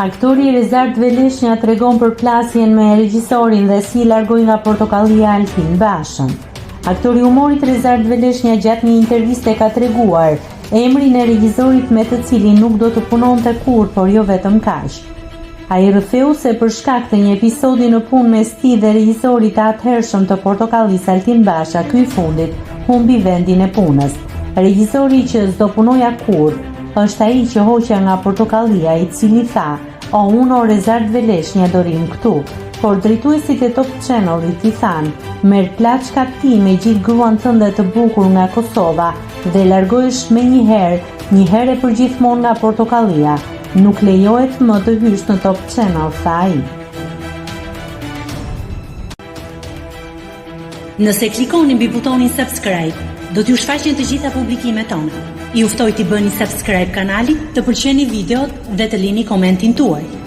Aktori Rezart Veleshnja tregon përplasjen me regjisorin dhe si largoi nga Portokallia Altin Bashën. Aktori i humorit Rezart Veleshnja gjatë një interviste ka treguar emrin e regjisorit me të cilin nuk do të punonte kurrë, por jo vetëm kaq. Ai rrëfeu se për shkak të një episodi në punë mes tij dhe regjisorit të atëhershëm të Portokallisë Altin Basha, ky i fundit humbi vendin e punës. Regjisori që s'do punoja kurrë, është ai që hoqa nga Portokallia, i cili tha, o unë o Rezart Veleshnja do rrimë këtu. Por drejtuesit e Top Channel-it i thanë, merr plaçkat ti me gjithë gruan tënde të bukur nga Kosova dhe largohesh menjëherë, një herë e përgjithmonë nga Portokallia. Nuk lejohet më të hysh në Top Channel, tha ai. Nëse klikoni mbi butonin subscribe, do t'ju shfaqen të gjitha publikimet tona. Ju ftoj t'i bëni subscribe kanalit, të pëlqeni videot dhe të lini komentin tuaj.